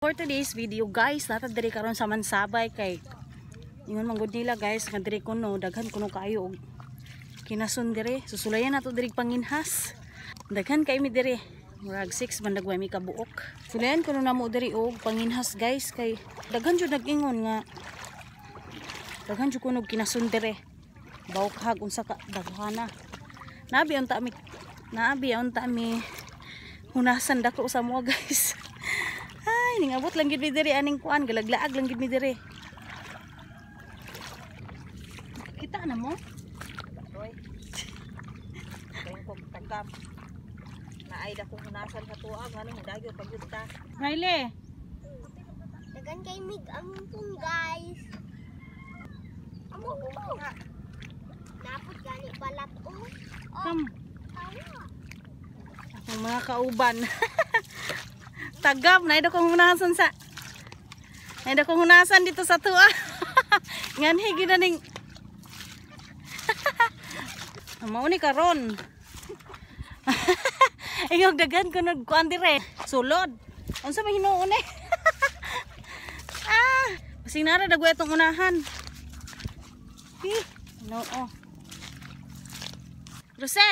For today's video guys, nata diri karon sa Mansabay kay ingon man gud nila guys nga diri kuno daghan kuno kaayo og kinason diri. Susulayan nato diri panginhas. Daghan kay mi diri. Murag 6 man dagway mi kabuok. Sulayan kuno namo diri og panginhas guys kay daghan jud nag-ingon nga daghan jud kuno kinason diri. Bawkhag unsa ka daghana. Nabi unta mi hunasan dako sa mo guys. Ay, ningabot lang gid mi diri aning kuan, galaglaag lang gid mi diri. Kita na mo? Roy. Kay tagam. Naay da kong hunasan sa tuang ano dayo pagyud ta. Riley. Dagan kay mig amumpong guys. Amo ko. Napot gani balat oh. Come. Akong mga kauban. Tagam, naay kong hunasan sa. Naay kong hunasan dito sa tuwa. Nganhi gid na ning. Mao ni karon. Ingog daghan kuno kuan dire. Sulod. Unsa may hinuon eh? Ah, basing nara dagway atong unahan. Hi, no oh. Rose.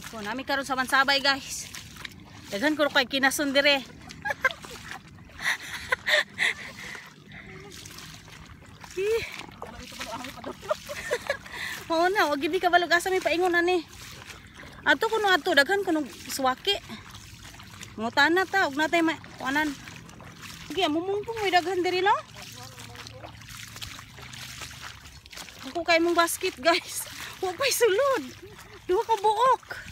Ko nami karon sa Mansabay guys. Daghan ko kay kinason dire. Mao na, wag gid ka balog asa mi paingon ani. Ato kuno ato daghan kuno suwaki. Ngutana ta og natay kuanan. Sige, mumungpong may daghan diri no. Ako kay mong basket guys. Wa pay sulod. Duha ka buok.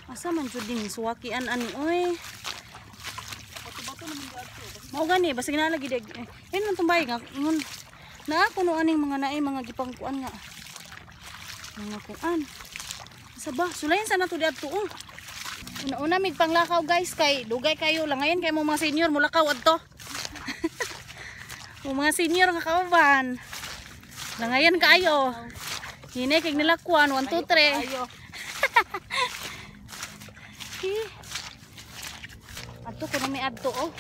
Asa man jud din suwakian ani oy. Mao gani basig na lagi dag. Eh man tumbay nga ingon. Naa kuno aning mga naay mga gipangkuan nga. Mga kuan. Asa ba? Sulayan sa nato diadto oh. Una-una mig panglakaw guys kay dugay kayo langayan kay mo mga senior mulakaw adto. Mo mga senior nga kauban. Langayan kaayo. Hine kay nilakwan 1 2 3. Adto kuno mi adto oh.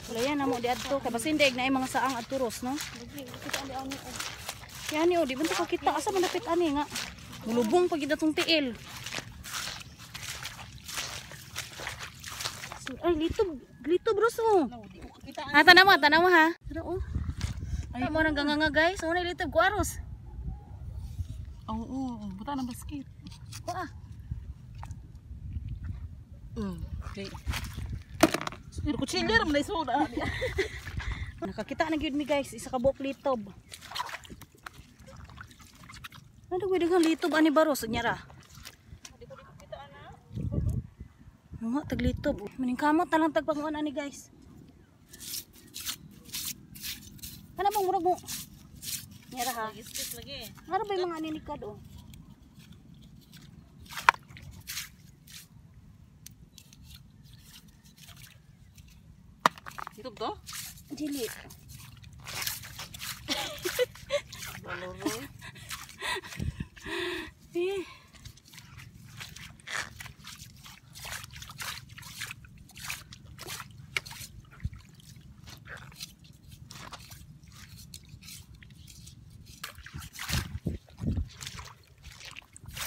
Sulayan na mo di adto kay basin daig naay mga saang adto ros no. Kaya ni oh, di ba ta kakita asa man dapit ani nga. Mulubong pag atong tiil. So, ay litob, litob ros oh. Ah, tanaw tanaw ha. Tara oh. Ay mo nang ganganga guys, oh na litob ko aros. Oo, oh, buta ng basket. Ko ah. Okay. Pero kutsilyo ra man isuod. Nakakita na gyud mi guys, isa ka buok litob. Ano gyud ang litob ani baros nya ra? Mga taglitob. Maning kamot na lang tagpanguan ani guys. Kana bang murag mo? Nya ra ha. Lagi. Ara ba yung mga aninikad oh? Litob to? Dili. Baloroy. Eh.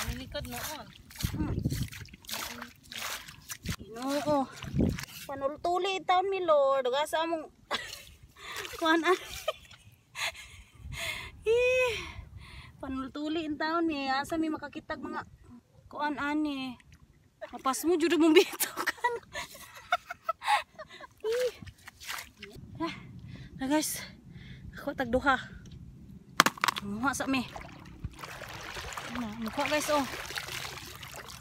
Aninikad noon. Ginoo. Panultuli taon mi Lord. Ug asa mong kuan ah. Eh. Panultuli in taon mi. Asa mi makakitag mga kuan ani. Mapas mo jud mong bitokan. Eh. Ah, na guys. Ako tag duha. Muha sa mi. Mukha guys oh.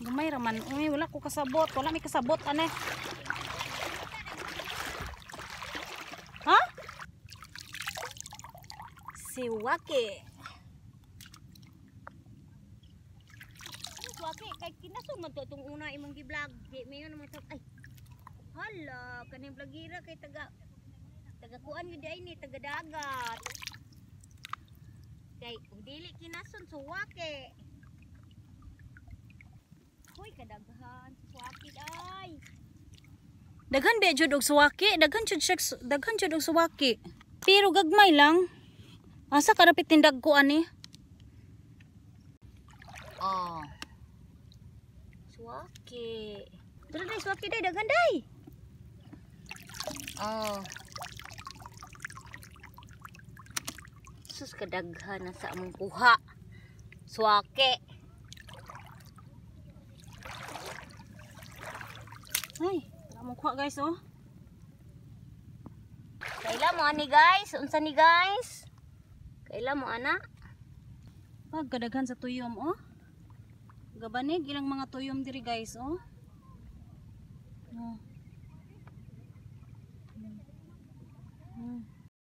Gamay ra man. Uy, wala ko kasabot. Wala mi kasabot ane. Ha? Si Waki. Waki kay kinason man to itong una imong gi-vlog. Di mayon naman sa ay. Hala, kaning vlogira kay taga kuan gyud ay ni taga dagat. Kay kung dili kinason suwaki. Uy, kadaghan sa suwakit ay. Daghan ba jud og suwaki? Daghan jud siya, daghan jud og suwaki. Pero gagmay lang. Asa karapit tindag ko ani? Oh. Suwaki. Dali day, suwaki day, daghan day. Oh. Sus, kadaghan na sa among kuha. Suwaki. Ay, wala mong kuha, guys, oh. Kaila mo ani, guys? Unsa ni, guys? Kaila mo ana? Pagkadaghan sa tuyom, oh. Gabanig ilang mga tuyom diri, guys, oh. Oh.